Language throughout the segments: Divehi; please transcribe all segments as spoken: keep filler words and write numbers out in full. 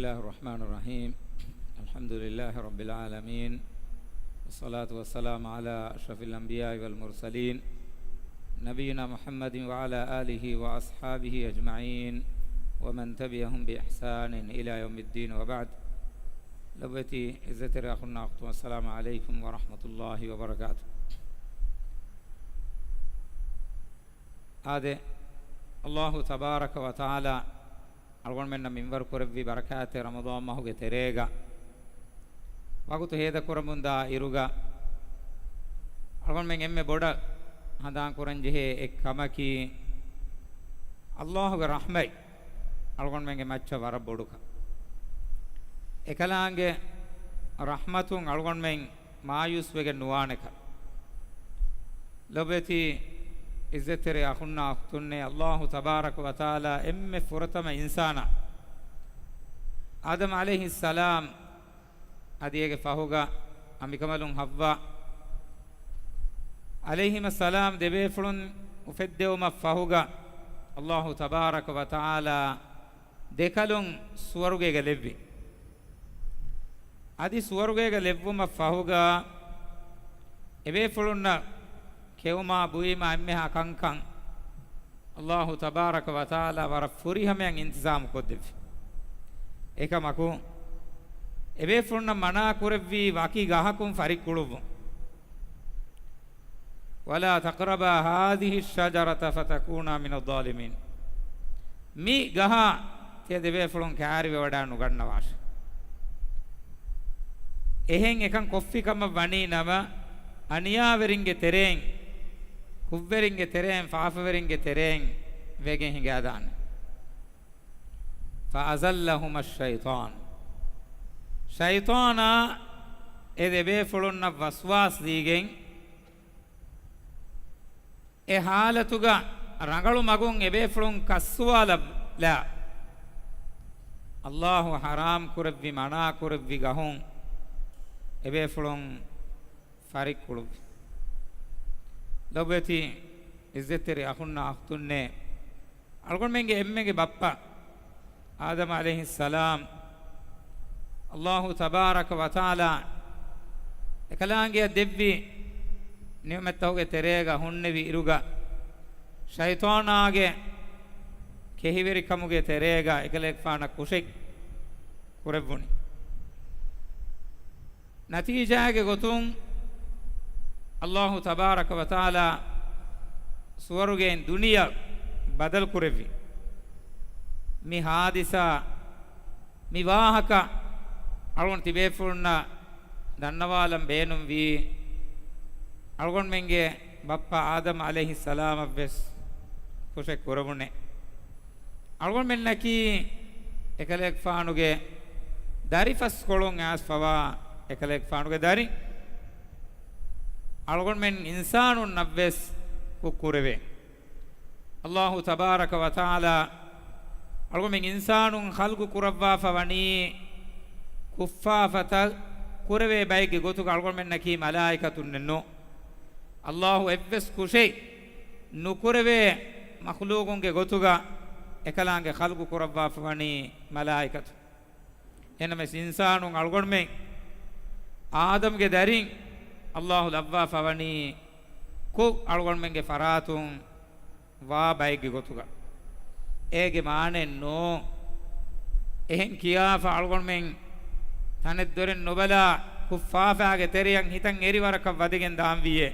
بسم الله الرحمن الرحيم. الحمد لله رب العالمين. والصلاة والسلام على أشرف الأنبياء والمرسلين. نبينا محمد وعلى آله وأصحابه أجمعين. ومن تبعهم بإحسان إلى يوم الدين وبعد. ލޮބުވެތި އިއްޒަތްތެރި އަޚުންނާ އުޚްތުން، السلام عليكم ورحمة الله وبركاته. އާދެ، އައްލާހު ތަބާރަކަ ވަތަޢާލާ އަޅުގަނޑުމެންނަށް މިންވަރު ކުރެއްވި ބަރަކާތްތެރި ރަމަޟާން މަހުގެ ތެރޭގަ ވަގުތު ހޭދަކުރަމުންދާ އިރުގަ، އަޅުގަނޑުމެން އެންމެ ބޮޑަށް ހަނދާން ކުރަންޖެހޭ އެއް ކަމަކީ، އައްލާހުގެ ރަޙްމަތް އަޅުގަނޑުމެންގެ މައްޗަށް ވަރަށް ބޮޑުކަން. އެކަލާނގެ ރަޙްމަތުން އަޅުގަނޑުމެން މާޔޫސްވެގެން ނުވާނެކަން. ލޮބުވެތި އިއްޒަތްތެރި އަޚުންނާ އުޚްތުންނޭ، އައްލާހު ތަބާރަކަ ވަތަޢާލާ އެންމެ ފުރަތަމަ އިންސާނާ އާދަމް ޢަލައިހިއްސަލާމް އަދި އޭގެ ފަހުގަ އަނބިކަނބަލުން ޙައްވާ ޢަލައިހިމައްސަލާމް ދެބޭފުޅުން އުފެއްދެވުމަށް ފަހުގަ، އައްލާހު ތަބާރަކަ ވަތަޢާލާ ދެކަލުން ސުވަރުގޭގަ ލެއްވި. އަދި ސުވަރުގޭގަ ލެއްވުމަށް ފަހުގަ، އެބޭފުޅުންނަށް ކެއުމާ ބުއިމާ އެންމެހާ ކަންކަން އައްލާހު ތަބާރަކަ ވަތަޢާލާ ވަރަށް ފުރިހަމަޔަށް އިންތިޒާމު ކޮށްދެއްވި. އެކަމަކު، އެބޭފުޅުންނަށް މަނާ ކުރެއްވީ ވަކި ގަހަކުން ފަރިއްކުޅުއްވުން. ولا تقربا هذه الشجرة فتكونا من الظالمين. މި ގަހާ ތިޔަ ދެބޭފުޅުން ކައިރިވެވަޑާ ނުގަންނަވާށެ. އެހެން އެކަން ކޮށްފި ކަމަށް ވަނީ ނަމަ، އަނިޔާވެރިންގެ ތެރެއިން، ކުށްވެރިންގެ ތެރެއިން، ފާފަވެރިންގެ ތެރެއިން ވެގެން ހިނގާދާނެ. فأزلهما الشيطان. ޝައިޠާނާ އެ ދެބޭފުޅުންނަށް ވަސްވާސް ދީގެން، އެ ހާލަތުގަ ރަނގަޅު މަގުން އެބޭފުޅުން ކައްސުވާލައްލާ، އައްލާހު ޙަރާމް ކުރެއްވި، މަނާ ކުރެއްވި ގަހުން އެބޭފުޅުން ފަރިއްކުޅުއްވި. ލޮބުވެތި އިއްޒަތްތެރި އަޚުންނާ އުޚްތުންނޭ، އަޅުގަނޑުމެންގެ އެންމެގެ ބައްޕަ އާދަމް ޢަލައިހިއްސަލާމް، އައްލާހު ތަބާރަކަ ވަތަޢާލާ އެކަލާނގެއަށް ދެއްވި ނިޢުމަތްތަކުގެ ތެރޭގަ ހުންނެވި އިރުގަ، ޝައިޠާނާގެ ކެހިވެރިކަމުގެ ތެރޭގަ އެކަލޭގެފާނަށް ކުށެއް ކުރެއްވުނީ. ނަތީޖާގެ ގޮތުން އައްލާހު ތަބާރަކަ ވަތަޢާލާ ސުވަރުގެއިން ދުނިޔެ ބަދަލު ކުރެއްވި. މި ހާދިސާ، މި ވާހަކަ އަޅުގަނޑު ތިބޭފުޅުންނަށް ދަންނަވާލަން ބޭނުންވީ، އަޅުގަނޑުމެންގެ ބައްޕަ އާދަމް ޢަލައިހިއްސަލާމަށްވެސް ކުށެއް ކުރެވުނޭ. އަޅުގަނޑުމެންނަކީ އެކަލޭގެފާނުގެ ދަރިފަސްކޮޅުން އައިސްފަވާ އެކަލޭގެފާނުގެ ދަރި. އަޅުގަނޑުމެން އިންސާނުންނަށްވެސް ކުށް ކުރެވޭ. އައްލާހު ތަބާރަކަ ވަތަޢާލާ އަޅުގަނޑުމެން އިންސާނުން ޚަލްޤު ކުރައްވާފަ ވަނީ ކުށްފާފަތައް ކުރެވޭ ބައެއްގެ ގޮތުގަ އަޅުގަނޑުމެންނަކީ މަލާއިކަތުންނެއްނު. އައްލާހު އެއްވެސް ކުށެއް ނުކުރެވޭ މަޚްލޫޤުންގެ ގޮތުގަ އެކަލާނގެ ޚަލްޤު ކުރައްވާފަ ވަނީ މަލާއިކަތު. އެހެންނަމަވެސް އިންސާނުން އަޅުގަނޑުމެން އާދަމްގެ ދަރިން އައްލާހު ލައްވާފަ ވަނީ ކުށް އަޅުގަނޑުމެންގެ ފަރާތުން ވާ ބައެއްގެ ގޮތުގަ. އޭގެ މާނައެއް ނޫން. އެހެން ކިޔާފަ އަޅުގަނޑުމެން ތަނެއްދޮރެއް ނުބަލާ ކުށްފާފާގެ ތެރެއަށް ހިތަށް އެރި ވަރަކަށް ވަދެގެން ދާންވީއޭ؟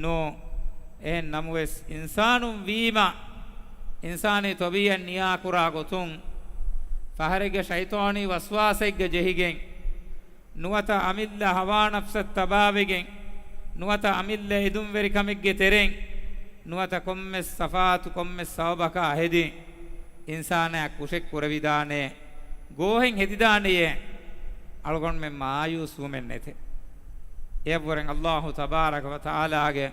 ނޫން. އެހެން ނަމަވެސް އިންސާނުން ވީމަ، އިންސާނީ ޠަބީޢަތް ނިޔާކުރާ ގޮތުން، ފަހަރެއްގެ ޝައިޠާނީ ވަސްވާސައެއްގަ ޖެހިގެން، ނުވަތަ އަމިއްލަ ހަވާ ނަފްސަށް ތަބާވެގެން، ނުވަތަ އަމިއްލަ އެދުންވެރިކަމެއްގެ ތެރެއިން، ނުވަތަ ކޮންމެސް ތަފާތު ކޮންމެސް ސަބަބަކާ ހެދި، އިންސާނާ ކުށެއް ކުރެވިދާނޭ، ގޯހެއް ހެދިދާނެޔޭ، އަޅުގަނޑުމެން މާޔޫސްވުމެއް ނެތޭ. އެއަށްވުރެން އައްލާހު ތަބާރަކަ ވަތަޢާލާގެ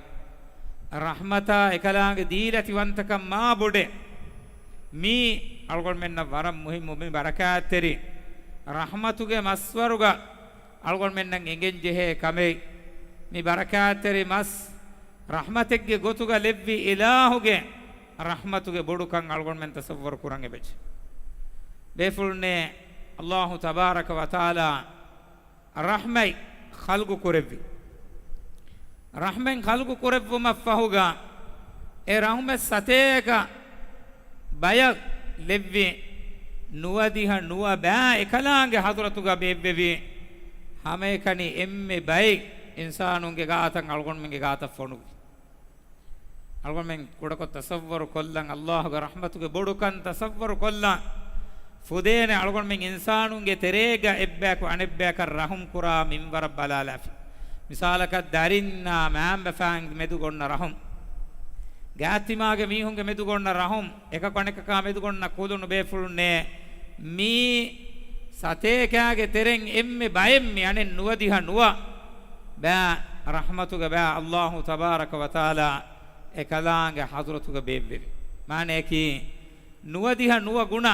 ރަޙްމަތާ އެކަލާނގެ ދީލަތިވަންތަކަން މާ ބޮޑޭ. މީ އަޅުގަނޑުމެންނަށް ވަރަށް މުހިއްމު މި ބަރަކާތްތެރި ރަޙްމަތުގެ މަސްވަރުގަ އަޅުގަނޑުމެންނަށް އެނގެން ޖެހޭ ކަމެއް. މި ބަރަކާތްތެރި މަސް ރަޙްމަތެއްގެ ގޮތުގަ ލެއްވި އިލާހުގެ ރަޙްމަތުގެ ބޮޑުކަން އަޅުގަނޑުމެން ތަޞައްވަރު ކުރަން އެބަޖެހޭ. ބޭފުޅުންނޭ، އައްލާހު ތަބާރަކަ ވަތަޢާލާ ރަޙްމަތް ޚަލްޤު ކުރެއްވި. ރަޙްމަތް ޚަލްޤު ކުރެއްވުމަށްފަހުގަ، އެ ރަޙްމަތް ސަތޭކަ ބަޔަށް ލެއްވި. ނުވަދިހަ ނުވަ ބައި އެކަލާނގެ ޙަޟްރަތުގަ ބޭއްވެވި. ހަމައެކަނި އެންމެ ބައެއް އިންސާނުންގެ ގާތަށް އަޅުގަނޑުމެންގެ ގާތަށް ފޮނުއްވި. އަޅުގަނޑުމެން ކުޑަކޮށް ތަޞައްވަރު ކޮށްލަން، އައްލާހުގެ ރަޙްމަތުގެ ބޮޑުކަން ތަޞައްވަރު ކޮށްލަން. ފުދޭނެ އަޅުގަނޑުމެން އިންސާނުންގެ ތެރޭގަ އެއްބަޔަކު އަނެއްބަޔަކަށް ރަޙުމް ކުރާ މިންވަރަށް ބަލާލާފި. މިސާލަކަށް، ދަރިންނާ މައިންބަފައިން މެދުގަ އޮންނަ ރަޙުމް، ގާތްތިމާގެ މީހުންގެ މެދުގަ އޮންނަ ރަޙުމް، އެކަކު އަނެކަކާ މެދުގަ އޮންނަ ކުލުނު ބޭފުޅުންނޭ. މީ ސަތޭކައިގެ ތެރެއިން އެންމެ ބައެއް މި އަނެއް ނުވަދިހަ ނުވަ ބައި ރަޙްމަތުގެ ބައި އައްލާހު ތަބާރަކަ ވަތަޢާލާ އެކަލާނގެ ޙަޟްރަތުގަ ބޭއްވެވި. މާނަޔަކީ، ނުވަދިހަ ނުވަ ގުނަ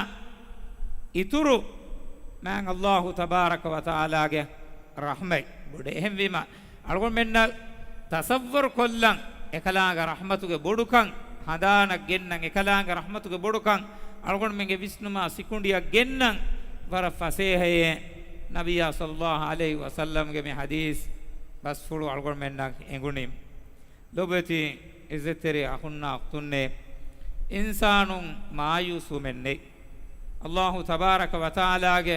އިތުރު މާތް އައްލާހު ތަބާރަކަ ވަތަޢާލާގެ ރަޙްމަތް ބޮޑޭ. އެހެންވީމަ، އަޅުގަނޑުމެންނަށް ތަޞައްވަރު ކޮށްލަން، އެކަލާނގެ ރަޙްމަތުގެ ބޮޑުކަން ހަނދާނަށް ގެންނަން، އެކަލާނގެ ރަޙްމަތުގެ ބޮޑުކަން އަޅުގަނޑުމެންގެ ވިސްނުމާ ސިކުނޑިއަށް ގެންނަން، ވަރަށް ފަސޭހައޭ. ނަބިއްޔާ ޞައްލައްލާހު ޢަލައިހި ވަސައްލަމްގެ މި ޙަދީޘް ބަސްފުޅު އަޅުގަނޑުމެންނަށް އެނގުނީ. ލޮބުވެތި އިއްޒަތްތެރި އަޚުންނާ އުޚްތުންނޭ، އިންސާނުން މާޔޫސްވުމެއް ނެތް. އައްލާހު ތަބާރަކަ ވަތަޢާލާގެ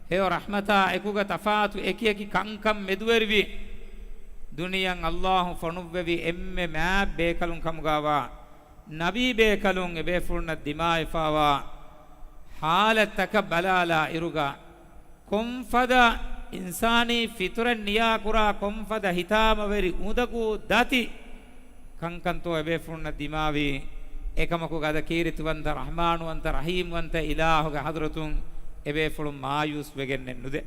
ހެޔޮ ރަޙްމަތާ އެކުގަ ތަފާތު އެކިއެކި ކަންކަން މެދުވެރިވި، ދުނިޔެއަށް އައްލާހު ފޮނުއްވެވި އެންމެ މާތް ބޭކަލުން ކަމުގަވާ، ނަބީ ބޭކަލުން އެބޭފުޅުންނަށް ދިމާވެފާވާ ޙާލަތްތަކަށް ބަލާލާ އިރުގަ، ކޮންފަދަ އިންސާނީ ފިޠުރަތް ނިޔާކުރާ، ކޮންފަދަ ހިތާމަވެރި އުނދަގޫ ދަތި ކަންކަންތޯ އެބޭފުޅުންނަށް ދިމާވީ. އެކަމަކު ގަދަ ކީރިތިވަންތަ، ރަޙްމާނުވަންތަ، ރަޙީމްވަންތަ އިލާހުގެ ޙަޟްރަތުން އެބޭފުޅުން މާޔޫސްވެގެންނެއް ނުދޭ.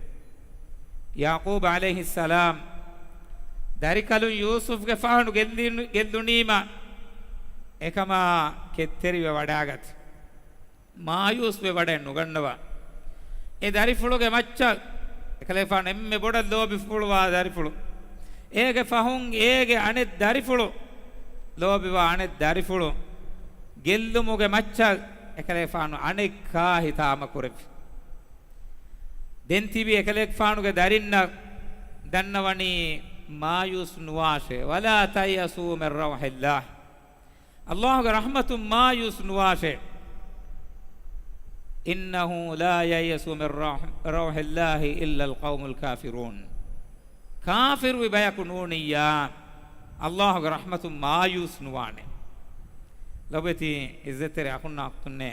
ޔަޢުޤޫބު ޢަލައިހިއްސަލާމް ދަރިކަލުން ޔޫސުފްގެފާނު ގެއްލި-، ގެއްލުނީމަ، އެކަމާ ކެތްތެރިވެ ވަޑާގަތީ. މާޔޫސްވެ ވަޑައެއް ނުގަންނަވާ. އެ ދަރިފުޅުގެ މައްޗަށް އެކަލޭގެފާނު އެންމެ ބޮޑަށް ލޯބިފުޅުވާ ދަރިފުޅު. އޭގެ ފަހުން އޭގެ އަނެއް ދަރިފުޅު، ލޯބިވާ އަނެއް ދަރިފުޅު ގެއްލުމުގެ މައްޗަށް އެކަލޭގެފާނު އަނެއްކާ ހިތާމަ ކުރެއްވި. ދެން ތިބި އެކަލޭގެފާނުގެ ދަރިންނަށް ދަންނަވަނީ މާޔޫސް ނުވާށޭ. ولا تيأسوا من روح الله. އައްލާހުގެ ރަޙްމަތުން މާޔޫސް ނުވާށޭ. إنه لا ييأس من روح، روح الله إلا القوم الكافرون. ކާފިރުވި ބަޔަކު ނޫނިއްޔާ، އައްލާހުގެ ރަޙްމަތުން މާޔޫސް ނުވާނެ. ލޮބުވެތި އިއްޒަތްތެރި އަޚުންނާ އުޚްތުންނޭ،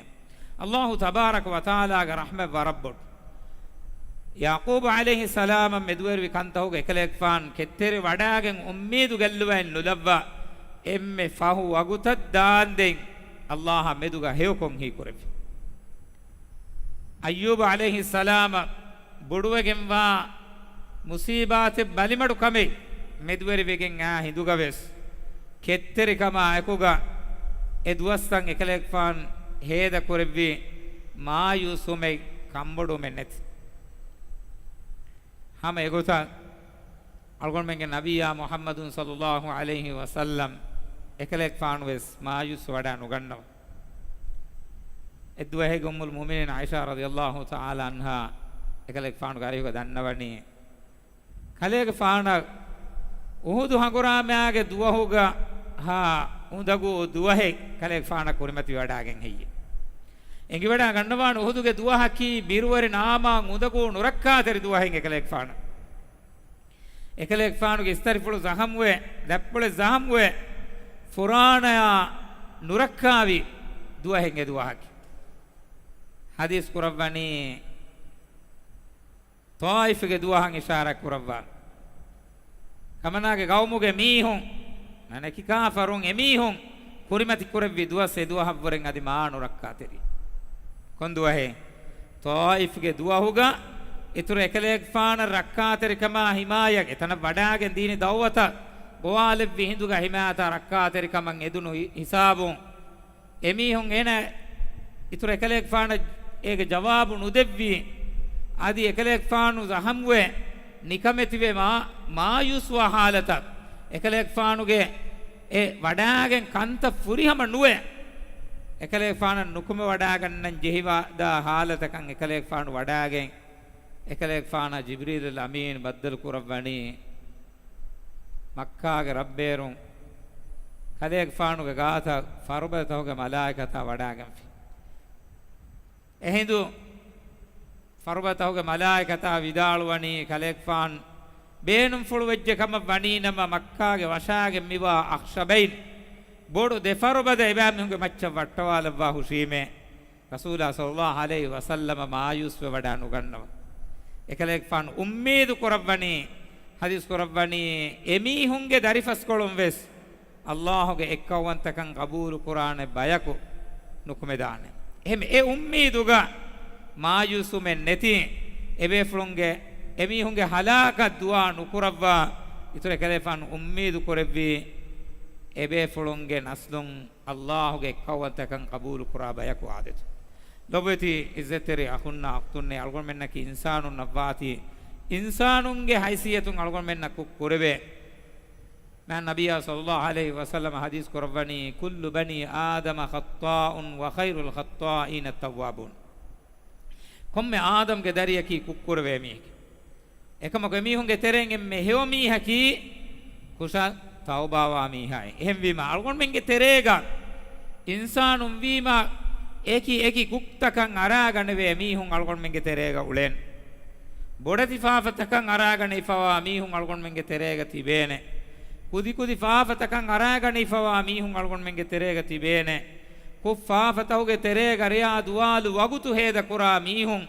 އައްލާހު ތަބާރަކަ ވަތަޢާލާގެ ރަޙްމަތް ވަރަށް ބޮޑު. ޔަޢުޤޫބު ޢަލައިހިއްސަލާމަށް މެދުވެރިވި ކަންތަކުގަ އެކަލޭގެފާނު ކެތްތެރި ވަޑާގެން އުއްމީދު ގެއްލުވައެއް ނުލައްވާ، އެންމެ ފަހު ވަގުތަށް ދާންދެން އައްލާހާ މެދުގަ ހެޔޮކޮށް ހީކުރެއްވި. އައްޔޫބު ޢަލައިހިއްސަލާމަށް ބޮޑުވެގެންވާ މުޞީބާތެއް ބަލިމަޑު ކަމެއް މެދުވެރިވެގެން އާ ހިނދުގަވެސް، ކެތްތެރިކަމާ އެކުގަ އެ ދުވަސްތައް އެކަލޭގެފާނު ހޭދަކުރެއްވި މާޔޫސްވުމެއް ކަންބޮޑުވުމެއް ނެތި. ހަމަ އެގޮތަށް އަޅުގަނޑުމެންގެ ނަބިއްޔާ މުޙައްމަދު ޞައްލައްލާހު ޢަލައިހި ވަސައްލަމް އެކަލޭގެފާނުވެސް މާޔޫސް ވަޑާ ނުގަންނަވާ. އެއްދުވަހެއްގަ އުއްމުލް މުއުމިނީން ޢާއިޝާ ރަޟިޔައްލާހު ތަޢާލާ ޢަންހާ އެކަލޭގެފާނުގެ އަރިހުގަ ދަންނަވަނީ، ކަލޭގެފާނަށް އުޙުދު ހަނގުރާމާގެ ދުވަހުގަ ހާ އުނދަގޫ ދުވަހެއް ކަލޭގެފާނަށް ކުރިމަތިވެވަޑާގެން ހެއްޔެވެ؟ އެނގިވަޑާ ގަންނަވާނެ އުޙުދުގެ ދުވަހަކީ ބިރުވެރި ނާމާ އުނދަގޫ ނުރައްކާތެރި ދުވަހެއް އެކަލޭގެފާނަށް. އެކަލޭގެފާނުގެ އިސްތަށިފުޅު ޒަޚަމްވެ، ލައްޕުޅެއް ޒަޚަމްވެ، ފުރާނަޔާ ނުރައްކާވި ދުވަހެއް އެ ދުވަހަކީ. ޙަދީޘް ކުރައްވަނީ ޠާއިފްގެ ދުވަހަށް އިޝާރާތް ކުރައްވާ. ކަމަނާގެ ގައުމުގެ މީހުން، ނަނަކި ކާފަރުން އެމީހުން ކުރިމަތި ކުރެއްވި ދުވަސް އެ ދުވަހަށްވުރެން އަދި މާ ނުރައްކާތެރި. ކޮން ދުވަހެއް؟ ޠާއިފްގެ ދުވަހުގަ އިތުރު އެކަލޭގެފާނަށް ރައްކާތެރިކަމާ ހިމާޔަތް އެތަނަށް ވަޑާގެން ދީނީ ދަޢުވަތަށް ގޮވާލެއްވި ހިނދުގަ ހިމާޔަތާ ރައްކާތެރިކަމަށް އެދުނު ހި-، ހިސާބުން އެމީހުން އޭނަ އިތުރު އެކަލޭގެފާނަށް އޭގެ ޖަވާބު ނުދެއްވީ. އަދި އެކަލޭގެފާނު ޒަޚަމްވެ، ނިކަމެތިވެ، މާ-، މާޔޫސްވާ ޙާލަތަށް އެކަލޭގެފާނުގެ އެ ވަޑާގެން ކަންތައް ފުރިހަމަ ނުވެ، އެކަލޭގެފާނަށް ނުކުމެވަޑާގަންނަން ޖެހިވާ ހާލަތަކަށް އެކަލޭގެފާނު ވަޑާގެން، އެކަލޭގެފާނަށް ޖިބްރީލުލް އަމީން ބައްދަލު ކުރައްވަނީ މައްކާގެ ރަށްބޭރުން ކަލޭގެފާނުގެ ގާތަށް ފަރުބަދަތަކުގެ މަލާއިކަތާ ވަޑާގެންފި. އެހިނދު ފަރުބަދަތަކުގެ މަލާއިކަތާ ވިދާޅުވަނީ، ކަލޭގެފާނު ބޭނުންފުޅު ވެއްޖެ ކަމަށް ވަނީ ނަމަ، މައްކާގެ ވަށާގެން މިވާ އަޚްޝަބައިން ބޮޑު ދެ ފަރުބަދަ އެބައިމީހުންގެ މައްޗަށް ވައްޓަވާލައްވާ ހުށީމޭ، ރަސޫލާ ޞައްލައްލާހު ޢަލައިހި ވަސައްލަމަ މާޔޫސްވެވަޑާ ނުގަންނަވަ. އެކަލޭގެފާނު އުއްމީދު ކުރައްވަނީ، ޙަދީޘް ކުރައްވަނީ، އެމީހުންގެ ދަރިފަސްކޮޅުން ވެސް ﷲ ގެ އެއްކައުވަންތަކަން ޤަބޫލު ކުރާނެ ބަޔަކު ނުކުމެދާނެ. އެހެން އެ އުއްމީދުގަ މާޔޫސްވުމެއް ނެތި އެބޭފުޅުންގެ، އެމީހުންގެ ހަލާކަށް ދުޢާ ނުކުރައްވާ، އިތުރަށް އެކަލޭގެފާނު އުއްމީދު ކުރެއްވީ އެބޭފުޅުންގެ ނަސްލުން ﷲ ގެ އެއްކައުވަންތަކަން ޤަބޫލު ކުރާ ބަޔަކު އާދެތު. ލޮބުވެތި އިއްޒަތްތެރި އަޚުންނާ އުޚްތުންނޭ، އަޅުގަނޑުމެންނަކީ އިންސާނުންނަށްވާތީ، އިންސާނުންގެ ހައިސިއްޔަތުން އަޅުގަނޑުމެންނަށް ކުށް ކުރެވޭ. މާތް ނަބިއްޔާ ޞައްލައްލާހު ޢަލައިހި ވަސައްލަމަ ޙަދީޘް ކުރައްވަނީ، كل بني آدم خطاء وخير الخطائين التوابون. ކޮންމެ އާދަމްގެ ދަރިޔަކީ ކުށްކުރެވޭ މީހެކޭ. އެކަމަކު އެމީހުންގެ ތެރެއިން އެންމެ ހެޔޮ މީހަކީ ކުށަށް ތައުބާވާ މީހާއޭ. އެހެންވީމަ، އަޅުގަނޑުމެންގެ ތެރޭގަ އިންސާނުން ވީމަ، އެކި އެކި ކުށްތަކަށް އަރާގަނެވޭ މީހުން އަޅުގަނޑުމެންގެ ތެރޭގަ އުޅޭނެ. ބޮޑެތި ފާފަތަކަށް އަރާގަނެވިފަވާ މީހުން އަޅުގަނޑުމެންގެ ތެރޭގަ ތިބޭނެ. ކުދިކުދި ފާފަތަކަށް އަރާގަނެވިފަވާ މީހުން އަޅުގަނޑުމެންގެ ތެރޭގަ ތިބޭނެ. ކުށް ފާފަތަކުގެ ތެރޭގަ ރެޔާ ދުވާލު ވަގުތު ހޭދަކުރާ މީހުން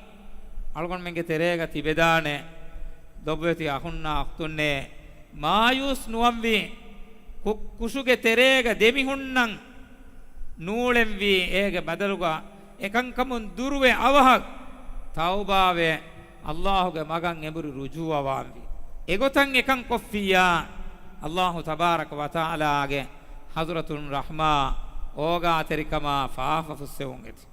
އަޅުގަނޑުމެންގެ ތެރޭގަ ތިބެދާނެ. ލޮބުވެތި އަޚުންނާ އުޚްތުންނޭ، މާޔޫސް ނުވަންވީ، ކުށް-، ކުށުގެ ތެރޭގަ ދެމިހުންނަން ނޫޅެންވީ، އޭގެ ބަދަލުގަ އެކަންކަމުން ދުރުވެ އަވަހަށް ތައުބާވެ، ﷲ ގެ މަގަށް އެނބުރި ރުޖޫޢަވާންވީ. އެގޮތަށް އެކަން ކޮށްފިއްޔާ، ﷲ ތަބާރަކަ ވަތަޢާލާގެ ޙަޟްރަތުން ރަޙްމާ، އޯގާތެރިކަމާ ފާފަ ފުއްސެވުން އެތި.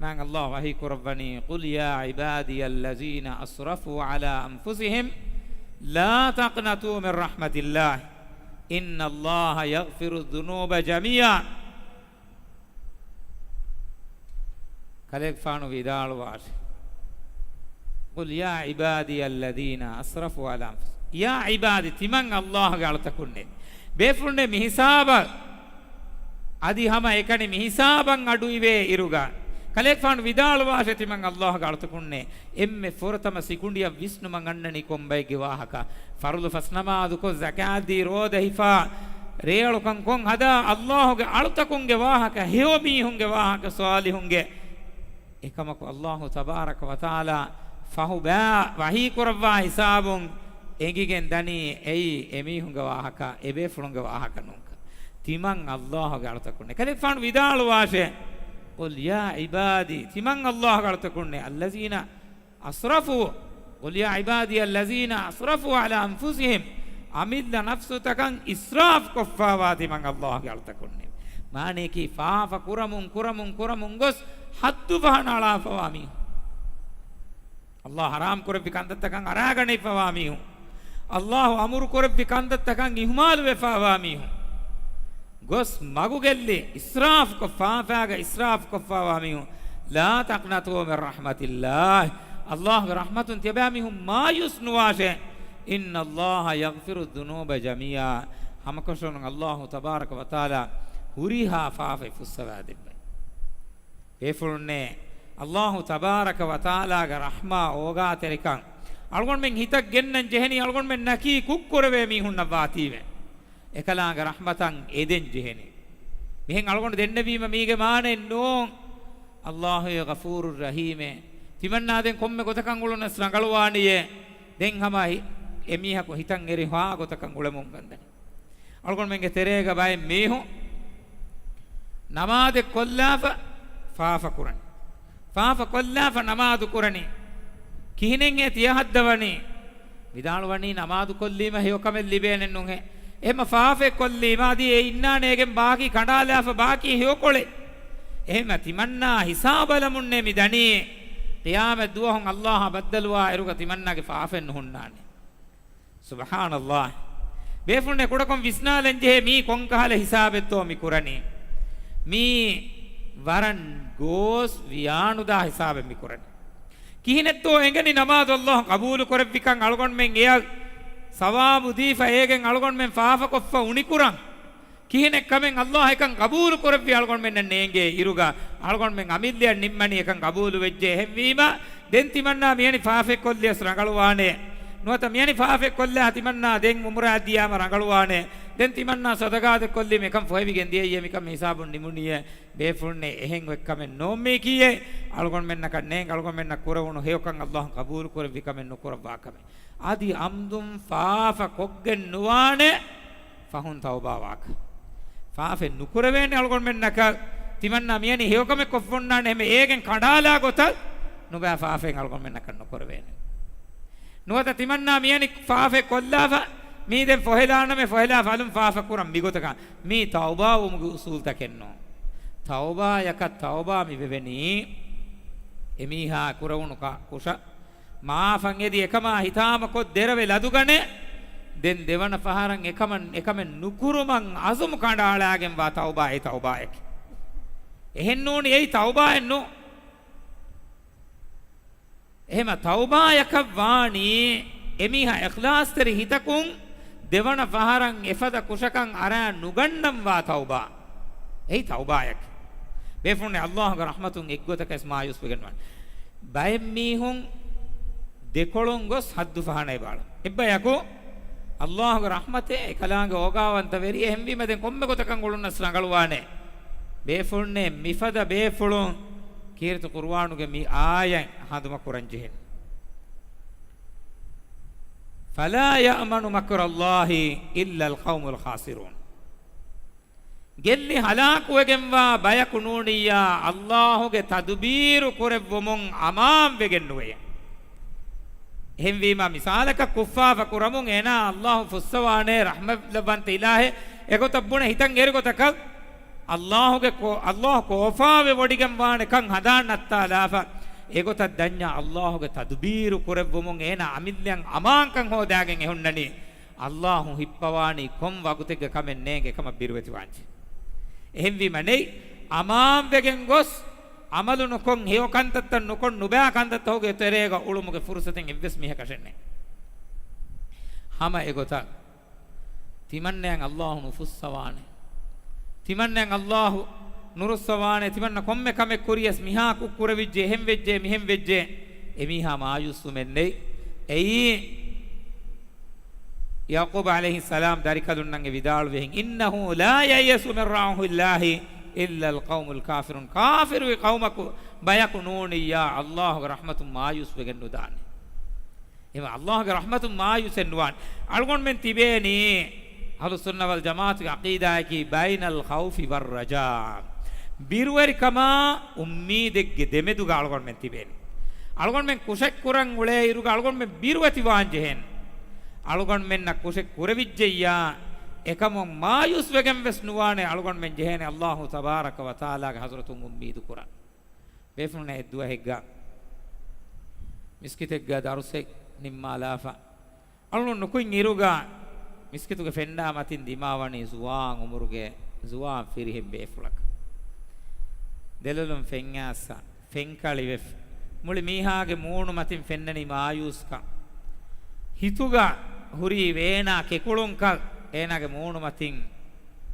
މާތް ﷲ ވަޙީ ކުރައްވަނީ، قل يا عبادي الذين أسرفوا على أنفسهم لا تقنطوا من رحمة الله إن الله يغفر الذنوب جميعا. ކަލޭގެފާނު ވިދާޅުވާށި، قل يا عبادي الذين أسرفوا على أنفسهم. يا عبادي، ތިމަން ﷲ ގެ އަޅުތަކުންނޭ. ބޭފުޅުންނޭ މި ހިސާބަށް އަދި ހަމަ އެކަނި މި ހިސާބަށް އަޑުއިވޭ އިރުގަ، ކަލޭގެފާނު ވިދާޅުވާށޭ، ތިމަން ﷲ ގެ އަޅުތަކުންނޭ، އެންމެ ފުރަތަމަ ސިކުނޑިއަށް ވިސްނުމަށް އަންނަނީ ކޮން ބައެއްގެ ވާހަކަ؟ ފަރުޟު ފަސް ނަމާދުކޮށް، ޒަކާތްދީ، ރޯދަ ހިފާ، ރޭއަޅުކަން ކޮށް ހަދާ، ﷲ ގެ އަޅުތަކުންގެ ވާހަކަ، ހެޔޮ މީހުންގެ ވާހަކަ، ޞާލިޙުންގެ. އެކަމަކު ﷲ ތަބާރަކަ ވަތަޢާލާ ފަހުބާ ވަޙީ ކުރައްވާ ހިސާބުން އެނގިގެން ދަނީ އެއީ އެމީހުންގެ ވާހަކަ، އެބޭފުޅުންގެ ވާހަކަ ނޫންކަން. ތިމަން ﷲ ގެ އަޅުތަކުންނޭ. ކަލޭގެފާނު ވިދާޅުވާށޭ، قل يا عبادي، ތިމަން ﷲ ގެ އަޅުތަކުންނޭ، الذين أسرفوا، قل يا عبادي الذين أسرفوا على أنفسهم، އަމިއްލަ ނަފްސުތަކަށް އިސްރާފް ކޮށްފާވާ ތިމަން ﷲ ގެ އަޅުތަކުންނޭ. މާނަޔަކީ ފާފަ ކުރަމުން ކުރަމުން ކުރަމުން ގޮސް ޙައްދު ފަހަނަ އަޅާފަވާ މީހުން. ﷲ ޙަރާމް ކުރެއްވި ކަންތައްތަކަށް އަރާގަނެވިފަވާ މީހުން. ﷲ އަމުރު ކުރެއްވި ކަންތައްތަކަށް އިހުމާލުވެފަވާ މީހުން. ގޮސް މަގުގެއްލި، އިސްރާފް ކޮށް، ފާފާގަ އިސްރާފް ކޮށްފަވާ މީހުން. لا تقنطوا من رحمة الله، ﷲ ގެ ރަޙްމަތުން ތިޔަބައިމީހުން މާޔޫސް ނުވާށޭ. إن الله يغفر الذنوب جميعا، ހަމަކަށަވަރުން ﷲ ތަބާރަކަ ވަތަޢާލާ ހުރިހާ ފާފައެއް ފުއްސަވާދެއްވައި. ބޭފުޅުންނޭ، ﷲ ތަބާރަކަ ވަތަޢާލާގެ ރަޙްމާ އޯގާތެރިކަން އަޅުގަނޑުމެން ހިތަށް ގެންނަން ޖެހެނީ، އަޅުގަނޑުމެންނަކީ ކުށްކުރެވޭ މީހުންނަށް ވާތީވެ. އެކަލާނގެ ރަޙްމަތަށް އެދެން ޖެހެނީ. މިހެން އަޅުގަނޑު ދެންނެވީމަ މީގެ މާނައެއް ނޫން. ﷲ އޭ ޣަފޫރު ރަޙީމޭ. ތިމަންނާ ދެން ކޮންމެ ގޮތަކަށް އުޅުނަސް ރަނގަޅުވާނީއޭ. ދެން ހަމަ ހި-، އެމީހަކު ހިތަށް އެރި ހާ ގޮތަކަށް އުޅެމުން ގަންދަނީ. އަޅުގަނޑުމެންގެ ތެރޭގަ ބައެއް މީހުން ނަމާދެއް ކޮށްލާފަ ފާފަ ކުރަނީ. ފާފަ ކޮށްލާފަ ނަމާދު ކުރަނީ. ކިހިނެއްހޭ ތިޔަ ހައްދަވަނީ؟ ވިދާޅުވަނީ ނަމާދު ކޮށްލީމަ ހެޔޮ ކަމެއް ލިބޭނެ ނޫންހޭ. އެހެމަ ފާފައެއް ކޮށްލީމަ އަދި އެ އިންނާނެ އޭގެން ބާކީ ކަނޑާލާފަ ބާކީ ހެޔޮކޮޅެއް. އެހެމަ ތިމަންނާ ހިސާބަލަމުންނޭ މި ދަނީ. ޤިޔާމަތް ދުވަހުން ﷲ އަށް ބައްދަލުވާ އިރުގަ ތިމަންނާގެ ފާފައެއް ނުހުންނާނެ. ސުބްޙާނަﷲ. ބޭފުޅުންނޭ ކުޑަކޮށް ވިސްނާލަން ޖެހޭ މީ ކޮންކަހަލަ ހިސާބެއްތޯ މި ކުރަނީ؟ މީ ވަރަށް ގޯސް ވިޔާނުދާ ހިސާބެއް މި ކުރަނީ. ކިހިނެއްތޯ އެނގެނީ ނަމާދު ﷲ ޤަބޫލު ކުރެއްވިކަން އަޅުގަނޑުމެން އެޔަށް ސަވާބު ދީފަ އޭގެން އަޅުގަނޑުމެން ފާފަކޮށްފަ އުނިކުރަން. ކިހިނެއްކަމެއް ﷲ އެކަން ޤަބޫލު ކުރެއްވި އަޅުގަނޑުމެންނަށް ނޭނގޭ އިރުގަ އަޅުގަނޑުމެން އަމިއްލަޔަށް ނިންމަނީ އެކަން ޤަބޫލު ވެއްޖެ. އެހެންވީމަ ދެން ތިމަންނާ މިޔަނި ފާފައެއް ކޮށްލިޔަސް ރަނގަޅުވާނެ. ނުވަތަ މިޔަނި ފާފައެއް ކޮށްލާ ތިމަންނާ ދެން އުމުރާ ދިޔާމަ ރަނގަޅުވާނެ. ދެން ތިމަންނާ ޞަދަޤާތެއް ކޮށްލީމަ އެކަން ފޮހެވިގެން ދިޔައީ މިކަން ހިސާބުން ނިމުނީއޭ. ބޭފުޅުންނޭ އެހެން އޮތް ކަމެއް ނޯންމީކީއޭ. އަޅުގަނޑުމެންނަކަށް ނޭނގެ އަޅުގަނޑުމެންނަށް ކުރެވުނު ހެޔޮކަން ﷲ ޤަބޫލު ކުރެއްވި ކަމެއް ނުކުރައްވާ ކަމެއް. އަދި ޢަމްދުން ފާފަ ކޮށްގެން ނުވާނެ ފަހުން ތައުބާވާކަށް. ފާފައެއް ނުކުރެވޭނެ އަޅުގަނޑުމެންނަކަށް. ތިމަންނާ މިޔަނި ހެޔޮކަމެއް ކޮށްފަ އޮންނާނެ އެހެން އޭގެން ކަނޑާލާ ގޮތަށް ނުބައި ފާފައެއް އަޅުގަނޑުމެންނަކަށް ނުކުރެވޭނެ. ނުވަތަ ތިމަންނާ މިޔަނި ފާފައެއް ކޮށްލާފަ މީ ދެން ފޮހެލާނަމޭ ފޮހެލާފަ އަލުން ފާފަ ކުރަން މިގޮތަކަށް. މީ ތައުބާވުމުގެ އުސޫލުތަކެއް ނޫން. ތައުބާޔަކަށް ތައުބާ މި ވެވެނީ އެމީހާ ކުރެވުނު ކަ-، ކުށަށް މާފަށް އެދި އެކަމާ ހިތާމަކޮށް ދެރަވެ ލަދުގަނެ، ދެން ދެވަނަ ފަހަރަށް އެކަމަށް، އެކަމެއް ނުކުރުމަށް އަޒުމު ކަނޑައަޅާގެންވާ ތައުބާ އެ ތައުބާއެކޭ. އެހެންނޫނީ އެއީ ތައުބާއެއް ނޫން. އެހެމަ ތައުބާޔަކަށް ވާނީ އެމީހާ އިޚްލާޞްތެރި ހިތަކުން ދެވަނަ ފަހަރަށް އެފަދަ ކުށަކަށް އަރާ ނުގަންނަންވާ ތައުބާ. އެއީ ތައުބާޔަކީ. ބޭފުޅުންނޭ ﷲގެ ރަޙްމަތުން އެއްގޮތަކަށް ވެސް މާޔޫސްވެގެން ނުވާނެ. ބައެއް މީހުން ދެކޮޅުން ގޮސް ޙައްދު ފަހަނައިބާޅު. އެއްބަޔަކު ﷲގެ ރަޙްމަތޭ އެކަލާނގެ އޯގާވަންތަ ވެރިޔޭ، އެހެންވީމަ ދެން ކޮންމެ ގޮތަކަށް އުޅުނަސް ރަނގަޅުވާނެ. ބޭފުޅުންނޭ މިފަދަ ބޭފުޅުން ކީރިތި ޤުރުއާނުގެ މި އާޔަތް ހަނދުމަ ކުރަން ޖެހެން. فلا يأمن مكر الله إلا القوم الخاسرون. ގެއްލި ހަލާކުވެގެންވާ ބަޔަކު ނޫނިއްޔާ ﷲގެ ތަދުބީރު ކުރެއްވުމުން އަމާންވެގެން ނުވެޔޭ. އެހެންވީމާ މިސާލަކަށް ކުށްފާފަ ކުރަމުން އޭނާ ﷲ ފުއްސަވާނޭ، ރަޙްމަތްލައްވަންތަ އިލާހެއް، އެގޮތަށް ބުނެ ހިތަށް އެރި ގޮތަކަށް ﷲގެ ކޯ-، ﷲ ކޯފާވެ ވޮޑިގެން ވާނެ ކަން ހަނދާން ނައްތާލާފަ، އެގޮތަށް ދަންޏާ ﷲގެ ތަދުބީރު ކުރެއްވުމުން އޭނާ އަމިއްލައަށް އަމާންކަން ހޯދާގެން އެހުންނަނީ. ﷲ ހިއްޕަވާނީ ކޮން ވަގުތެއްގަ ކަމެއް ނޭނގެ ކަމަށް ބިރުވެތިވާންޖެ. އެހެންވީމަ ނެތް، އަމާންވެގެން ގޮސް، ޢަމަލު ނުކޮށް، ހެޔޮ ކަންތައްތައް ނުކޮށް، ނުބައި ކަންތައްތަކުގެ ތެރޭގަ އުޅުމުގެ ފުރުޞަތެއް އެއްވެސް މީހަކަށެއް ނެތް. ހަމަ އެގޮތަށް ތިމަންނައަށް ﷲ ނުފުއްސަވާނެ. ތިމަންނައަށް ﷲ ނުރުއްސަވާނެ. ތިމަންނަ ކޮންމެ ކަމެއް ކުރިޔަސް މިހާ ކުށް ކުރެވިއްޖެ، އެހެން ވެއްޖެ، މިހެން ވެއްޖެ. އެމީހާ މާޔޫސްވުމެއް ނެތް. އެއީ ޔަޢުޤޫބު ޢަލައިހިއްސަލާމް ދަރިކަލުންނަށް އެ ވިދާޅުވިހެން، إنه لا ييأس من روح الله إلا القوم الكافرون. ކާފިރުވި ޤައުމަކު ބަޔަކު ނޫނިއްޔާ، ﷲގެ ރަޙްމަތުން މާޔޫސްވެގެން ނުދާނެ. އެހެން ﷲގެ ރަޙްމަތުން މާޔޫސެއް ނުވާން. އަޅުގަނޑުމެން ތިބޭނީ، އަހުލުއްސުންނަ ވަލްޖަމާޢަތުގެ ޢަޤީދާއަކީ، بين الخوف والرجاء. ބިރުވެރިކަމާ އުއްމީދެއްގެ ދެމެދުގަ އަޅުގަނޑުމެން ތިބޭނީ. އަޅުގަނޑުމެން ކުށެއް ކުރަން އުޅޭ އިރުގަ އަޅުގަނޑުމެން ބިރުވެތިވާން ޖެހޭނެ. އަޅުގަނޑުމެންނަށް ކުށެއް ކުރެވިއްޖެއްޔާ، އެކަމުން މާޔޫސްވެގެން ވެސް ނުވާނެ. އަޅުގަނޑުމެން ޖެހޭނެ ﷲ ތަބާރަކަ ވަތަޢާލާގެ ޙަޟްރަތުން އުއްމީދު ކުރަން. ބޭފުޅުންނޭ އެއްދުވަހެއްގަ މިސްކިތެއްގަ ދަރުސެއް ނިންމާލާފަ، އަޅުން ނުކުތް އިރުގަ މިސްކިތުގެ ފެންނާ މަތިން ދިމާވަނީ ޒުވާން އުމުރުގެ ޒުވާން ފިރިހެން ބޭފުޅަކަށް. ދެލޮލުން ފެންއައްސަ، ފެންކަޅިވެފަ، މުޅި މީހާގެ މޫނު މަތިން ފެންނަނީ މާޔޫސްކަން. ހިތުގަ ހުރީ އޭނާ ކެކުޅުންކަން އޭނާގެ މޫނު މަތިން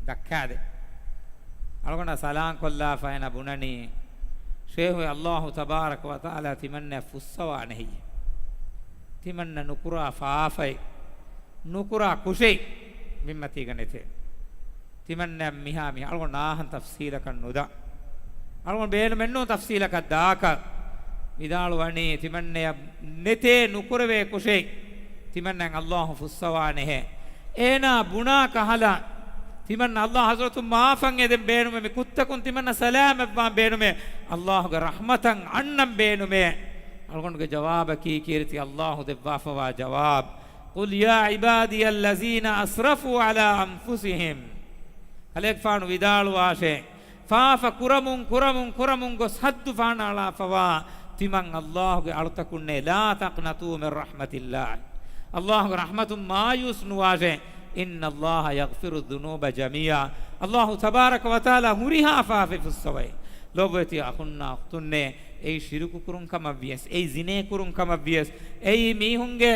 ދައްކާދޭ. އަޅުގަނޑަށް ސަލާން ކޮށްލާފަ އޭނާ ބުނަނީ، ޝޭހު، ﷲ ތަބާރަކަ ވަތަޢާލާ ތިމަންނައަށް ފުއްސަވާނެ ހެއްޔެ؟ ތިމަންނަ ނުކުރާ ފާފައެއް، ނުކުރާ ކުށެއް ބިންމަތީގަ ނެތޭ. ތިމަންނައަށް މިހާ މިހާ އަޅުގަނޑު ނާހަން ތަފްސީލަކަށް ނުދާ. އަޅުގަނޑު ބޭނުމެއްނޫން ތަފްސީލަކަށް ދާކަށް. ވިދާޅުވަނީ ތިމަންނައަށް ނެތޭ ނުކުރެވޭ ކުށެއް. ތިމަންނައަށް ﷲ ފުއްސަވާނެހޭ. އޭނާ ބުނާ ކަހަލަ، ތިމަންނަ ﷲ ޙަޟްރަތުން މާފަށް އެދެން ބޭނުމޭ، މި ކުށްތަކުން ތިމަންނަ ސަލާމަތްވާން ބޭނުމޭ، ﷲގެ ރަޙްމަތަށް އަންނަން ބޭނުމޭ. އަޅުގަނޑުގެ ޖަވާބަކީ ކީރިތި ﷲ ދެއްވާފަވާ ޖަވާބު، قل يا عبادي الذين أسرفوا على أنفسهم. ކަލޭގެފާނު ވިދާޅުވާށޭ، ފާފަ ކުރަމުން، ކުރަމުން، ކުރަމުން ގޮސް ޙައްދު ފަހަނައަޅާފަވާ ތިމަން ﷲގެ އަޅުތަކުންނޭ، لا تقنطوا من رحمة الله. ﷲގެ ރަޙްމަތުން މާޔޫސް ނުވާށޭ. إن الله يغفر الذنوب جميعا. ﷲ ތަބާރަކަ ވަތަޢާލާ ހުރިހާ ފާފައެއް ފުއްސަވައި. ލޮބުވެތި އަޚުންނާ އުޚްތުންނޭ، އެއީ ޝިރުކު ކުރުން ކަމަށް ވިޔަސް، އެއީ ޒިނޭ ކުރުން ކަމަށް ވިޔަސް، އެއީ މީހުންގެ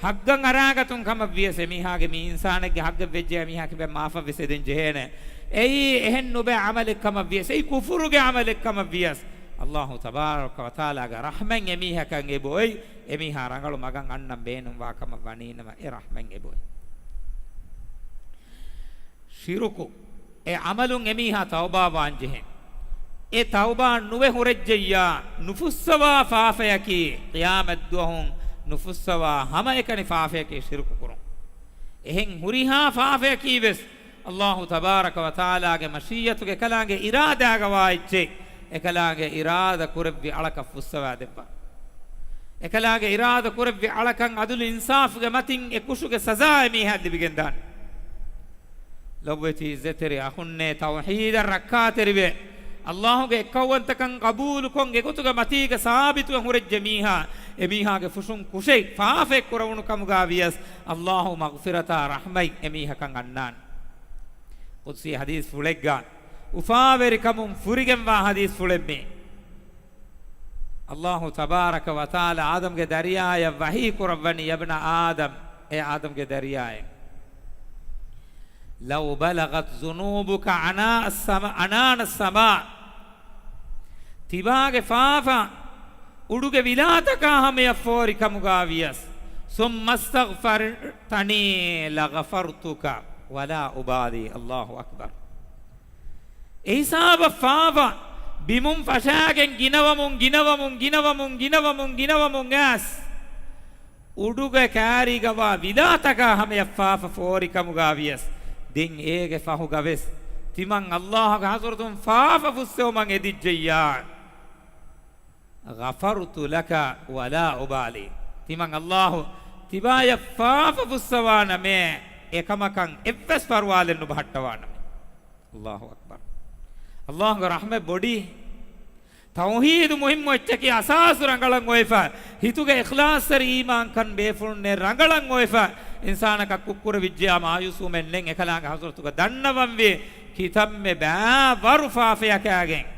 ހައްގަށް އަރާގަތުން ކަމަށް ވިޔަސް، އެމީހާގެ މީ އިންސާނެއްގެ ހައްގެއް ވެއްޖެ އެމީހާ ކިބަ މާފަށް ވެސް އެދެން ޖެހޭނެ. އެއީ އެހެން ނުބައި ޢަމަލެއް ކަމަށް ވިޔަސް، އެއީ ކުފުރުގެ ޢަމަލެއް ކަމަށް ވިޔަސް، އައްލާހު ތަބާރަކަ ވަތަޢާލާގެ ރަޙްމަތް އެމީހަކަށް އެބައޮތް، އެމީހާ ރަނގަޅު މަގަށް އަންނަން ބޭނުންވާ ކަމަށް ވަނީނަމަ، އެ ރަޙްމަތް އެބައޮތް. ޝިރުކު، އެ ޢަމަލުން އެމީހާ ތައުބާވާންޖެހޭ. އެ ތައުބާ ނުވެ ހުރެއްޖެއްޔާ، ނުފުއްސަވާ ފާފަޔަކީ، ޤިޔާމަތްދުވަހުން ނުފުއްސަވާ ހަމައެކަނި ފާފަޔަކީ ޝިރުކު ކުރުން. އެހެން ހުރިހާ ފާފަޔަކީވެސް، އައްލާހު ތަބާރަކަ ވަތަޢާލާގެ މަޝީއަތުގެ އެކަލާނގެ އިރާދާގަ ވާ އެއްޗެއް، އެކަލާނގެ އިރާދަ ކުރެއްވި އަޅަކަށް ފުއްސަވާ ދެއްވާ. އެކަލާނގެ އިރާދަ ކުރެއްވި އަޅަކަށް ޢަދުލު އިންސާފުގެ މަތިން އެ ކުށުގެ ސަޒާ އެމީހާ ލިބިގެންދާނެ. ލޮބުވެތި އިއްޒަތްތެރި އަޚުންނޭ، ތައުޙީދަށް ރައްކާތެރިވެ، އައްލާހުގެ އެއްކައުވަންތަކަން ޤަބޫލުކޮށް، އެގޮތުގެ މަތީގަ ސާބިތުވެ ހުރެއްޖެ މީހާ، އެމީހާގެ ފުށުން ކުށެއް ފާފައެއް ކުރެވުނު ކަމުގަ ވިޔަސް، އައްލާހު މަޣްފިރަތާ ރަޙްމަތް އެމީހަކަށް އަންނާނެ. ޤުދުސީ ޙަދީޘްފުޅެއްގަ، އުފާވެރިކަމުން ފުރިގެންވާ ޙަދީޘްފުޅެއް މީ. އައްލާހު ތަބާރަކަ ވަތަޢާލާ އާދަމްގެ ދަރިޔާއަށް ވަޙީ ކުރައްވަނީ، يا ابن آدم، އޭ އާދަމްގެ ދަރިޔާއޭ، لو بلغت ذنوبك عنان السماء، عنان السماء، ތިބާގެ ފާފަ އުޑުގެ ވިލާތަކާ ހަމަޔަށް ފޯރި ކަމުގަ ވިޔަސް، ثم استغفرتني لغفرتك ولا أبالي. الله أكبر. އެހިސާބަށް ފާފަ ބިމުން ފަށާގެން ގިނަވަމުން، ގިނަވަމުން، ގިނަވަމުން، ގިނަވަމުން، ގިނަވަމުން އައިސް، އުޑުގެ ކާރީގަވާ ވިލާތަކާ ހަމަޔަށް ފާފަ ފޯރިކަމުގަ ވިޔަސް، ދެން އޭގެ ފަހުގަވެސް ތިމަން އައްލާހުގެ ޙަޟްރަތުން ފާފަ ފުއްސެވުމަށް އެދިއްޖެއްޔާ، غفرت لك ولا أبالي. ތިމަން އައްލާހު ތިބާޔަށް ފާފަ ފުއްސަވާނަމޭ، އެކަމަކަށް އެއްވެސް ފަރުވާލެއް ނުބަހައްޓަވާނަމޭ. އައްލާހު އަކްބަރު. އައްލާހުގެ ރަޙްމަތް ބޮޑީ. ތައުޙީދު މުހިއްމު އެއްޗަކީ، އަސާސު ރަނގަޅަށް އޮވެފަ، ހިތުގެ އިޚްލާޞްތެރި އީމާންކަން ބޭފުޅުންނެއް ރަނގަޅަށް އޮވެފަ، އިންސާނަކަށް ކުށްކުރެވިއްޖެޔާ މާޔޫސްވުމެއް ނެތް. އެކަލާނގެ ޙަޟްރަތުގަ ދަންނަވަންވީ ކިތަންމެ ބައިވަރު ފާފަޔަކާގެން.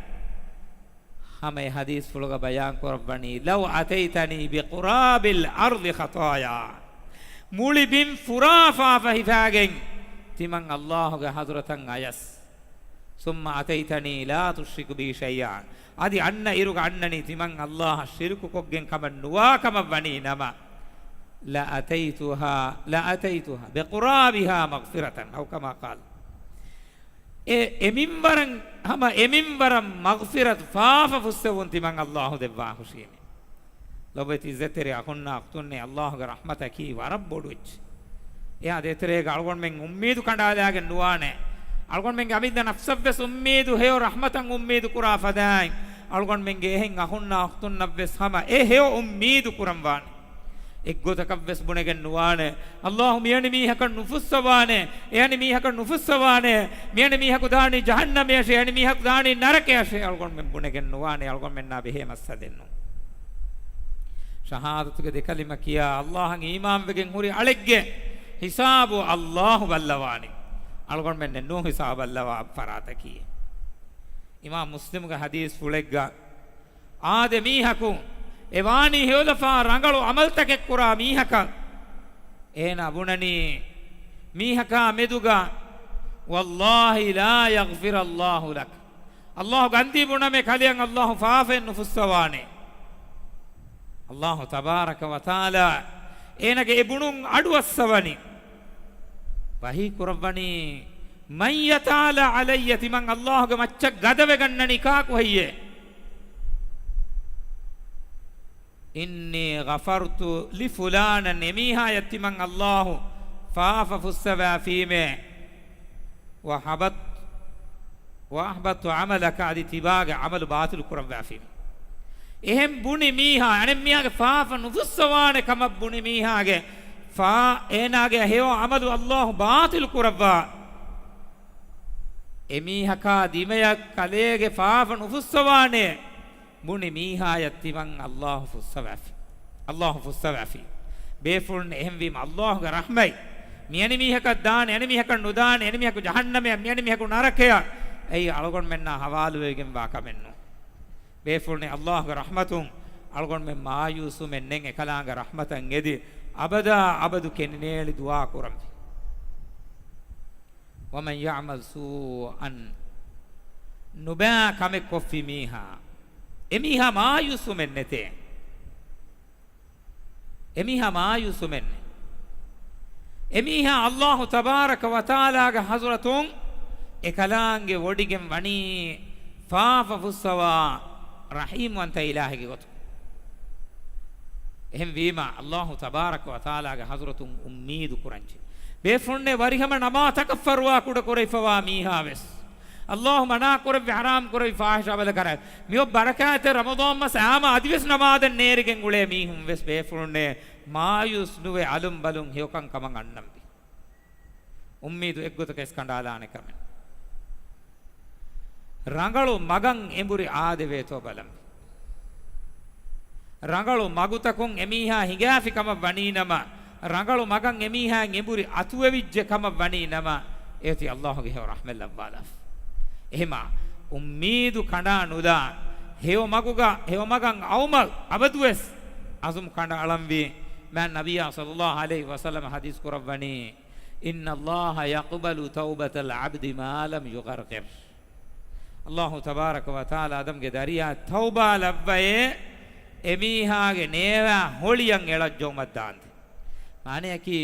ހަމަ އެ ޙަދީޘްފުޅުގަ ބަޔާން ކުރައްވަނީ، لو أتيتني بقراب الأرض خطايا، މުޅި ބިން ފުރާ ފާފަ ހިފާގެން ތިމަން އައްލާހުގެ ޙަޟްރަތަށް އަޔަސް، ثم أتيتني لا تشرك بي شيئا، އަދި އަންނަ އިރުގަ އަންނަނީ ތިމަން އައްލާހަށް ޝިރުކުކޮށްގެން ކަމަށް ނުވާ ކަމަށް ވަނީ ނަމަ، لأتيتها، لأتيتها بقرابها مغفرة، أو كما قال. އެ، އެ މިންވަރަށް، ހަމަ އެ މިންވަރަށް މަޣްފިރަތު، ފާފަ ފުއްސެވުން ތިމަން އައްލާހު ދެއްވާ ހުށީމޭ. ލޮބުވެތި އިއްޒަތްތެރި އަޚުންނާ އުޚްތުންނޭ، އައްލާހުގެ ރަޙްމަތަކީ ވަރަށް ބޮޑު އެއްޗެއް. އެއާ ދޭތެރޭގަ އަޅުގަނޑުމެން އުއްމީދު ކަނޑާލާގެން ނުވާނެ. އަޅުގަނޑުމެންގެ އަމިއްލަ ނަފްސަށްވެސް އުއްމީދު، ހެޔޮ ރަޙްމަތަށް އުއްމީދު ކުރާ ފަދައިން، އަޅުގަނޑުމެންގެ އެހެން އަޚުންނާ އުޚްތުންނަށްވެސް ހަމަ އެ ހެޔޮ އުއްމީދު ކުރަންވާނެ. އެއްގޮތަކަށްވެސް ބުނެގެން ނުވާނެ، އައްލާހު މިއަނި މީހަކަށް ނުފުއްސަވާނެ، އެއަނި މީހަކަށް ނުފުއްސަވާނެ، މިއަނި މީހަކު ދާނީ ޖަހަންނަމަޔަށޭ، އެއަނި މީހަކު ދާނީ ނަރަކަޔަށޭ، އަޅުގަނޑުމެން ބުނެގެން ނުވާނެ، އަޅުގަނޑުމެންނާ ބެހޭ މައްސަލައެއް ނޫން. ޝަހާދަތުގެ ދެ ކަލިމަ ކިޔާ، އައްލާހަށް އީމާންވެގެން ހުރި އަޅެއްގެ ހިސާބު އައްލާހު ބައްލަވާނެ. އަޅުގަނޑުމެންނެއް ނޫން ހިސާބު ބައްލަވާ ފަރާތަކީ. އިމާމް މުސްލިމުގެ ޙަދީޘްފުޅެއްގަ، އާދެ މީހަކު އެ ވާނީ ހެޔޮލަފާ ރަނގަޅު ޢަމަލުތަކެއް ކުރާ މީހަކަށް، އޭނާ ބުނަނީ މީހަކާ މެދުގަ، والله لا يغفر الله لك. އައްލާހު ގަންދީ ބުނަމޭ ކަލެއަށް އައްލާހު ފާފައެއް ނުފުއްސަވާނެ. އައްލާހު ތަބާރަކަ ވަތަޢާލާ އޭނާގެ އެ ބުނުން އަޑުއައްސަވަނީ. ވަޙީ ކުރައްވަނީ، من يتعالى علي، ތިމަން އައްލާހުގެ މައްޗަށް ގަދަވެގަންނަނީ ކާކު ހެއްޔޭ؟ إني غفرت لفلانا، އެމީހާޔަށް ތިމަން އައްލާހު ފާފަ ފުއްސަވާފީމޭ. وحبطت، وأحبطت عملك، އަދި ތިބާގެ ޢަމަލު ބާޠިލު ކުރައްވާފީމޭ. އެހެން ބުނި މީހާ، އަނެއް މީހާގެ ފާފަ ނުފުއްސަވާނެ ކަމަށް ބުނި މީހާގެ ފާ، އޭނާގެ ހެޔޮ ޢަމަލު އައްލާހު ބާޠިލު ކުރައްވާ، އެމީހަކާ ދިމަޔަށް ކަލޭގެ ފާފަ ނުފުއްސަވާނެ ބުނި މީހާޔަށް ތިމަން އައްލާހު ފުއްސަވާފި، އައްލާހު ފުއްސަވާފި. ބޭފުޅުން އެހެންވީމަ އައްލާހުގެ ރަޙްމަތް، މިއަނި މީހަކަށް ދާނެ، އަނި މީހަކަށް ނުދާނެ، އަނި މީހަކު ޖަހަންނަމެއަށް، މިއަނި މީހަކު ނަރަކަޔަށް، އެއީ އަޅުގަނޑުމެންނާ ހަވާލުވެގެންވާ ކަމެއް ނޫން. ބޭފުޅުން އަﷲގެ ރަޙްމަތުން އަޅުގަނޑުމެން މާޔޫސްވުމެއް ނެތް، އެކަލާނގެ ރަޙްމަތަށް އެދި، އަބަދާ އަބަދު ކެނޑިނޭޅި ދުޢާ ކުރަންވީ. ومن يعمل سوءا، ނުބައި ކަމެއް ކޮށްފި މީހާ، އެމީހާ މާޔޫސްވުމެއް ނެތޭ. އެމީހާ މާޔޫސްވުމެއް ނެތް. އެމީހާ އަﷲ ތަބާރަކަ ވަތަޢާލާގެ ޙަޟްރަތުން އެކަލާނގެ ވޮޑިގެން ވަނީ ފާފަ ފުއްސަވާ، ރަޙީމްވަންތަ އިލާހެއްގެ ގޮތުން. އެހެންވީމަ، އަﷲ ތަބާރަކަ ވަތަޢާލާގެ ޙަޟްރަތުން އުއްމީދު ކުރަންޖެހޭ. ބޭފުޅުންނޭ، ވަރިހަމަ ނަމާ ތަކައްފަރުވާ ކުޑަ ކުރެވިފަވާ މީހާ ވެސް، އަﷲ މަނާ ކުރެއްވި ޙަރާމް ކުރެއްވި ފާޙިޝާ ޢަމަލަށް ކަރާ، މިއޮތް ބަރަކާތްތެރި ރަމަޟާން މަސް އާމަ އަދިވެސް ނަމާދެއް ނޭރިގެން އުޅޭ މީހުން ވެސް ބޭފުޅުންނޭ، މާޔޫސް ނުވެ އަލުން ބަލުން ހެޔޮކަން ކަމަށް އަންނަންވީ. އުއްމީދު އެއްގޮތަކަށް ވެސް ކަނޑާލާނެ ކަމެއް. ރަނގަޅު މަގަށް އެނބުރި އާދެވޭތޯ ބަލަންވީ. ރަނގަޅު މަގުތަކުން އެމީހާ ހިނގާފި ކަމަށް ވަނީ ނަމަ، ރަނގަޅު މަގަށް އެމީހާ އެނބުރި އަތުވެވިއްޖެ ކަމަށް ވަނީ ނަމަ، އެއޮތީ އަﷲގެ ހެޔޮ ރަޙްމަތް ލައްވާލާފަ. އެހެމާ އުއްމީދު ކަނޑާ ނުލާ، ހެޔޮ މަގުގަ، ހެޔޮ މަގަށް އައުމަށް އަބަދުވެސް އަޒުމް ކަނޑައަޅަންވީ. މާތް ނަބިއްޔާ ޞައްލައްލާހު ޢަލައިހި ވަސައްލަމަ ޙަދީޘް ކުރައްވަނީ، إن الله يقبل توبة العبد ما لم يغرغر. އަﷲ ތަބާރަކަ ވަތަޢާލާ އާދަމްގެ ދަރިޔާ ތައުބާ ލައްވައޭ، އެމީހާގެ ނޭވާ ހޮޅިއަށް އެޅައްޖައުމަށް ދާންދެން. މާނަޔަކީ،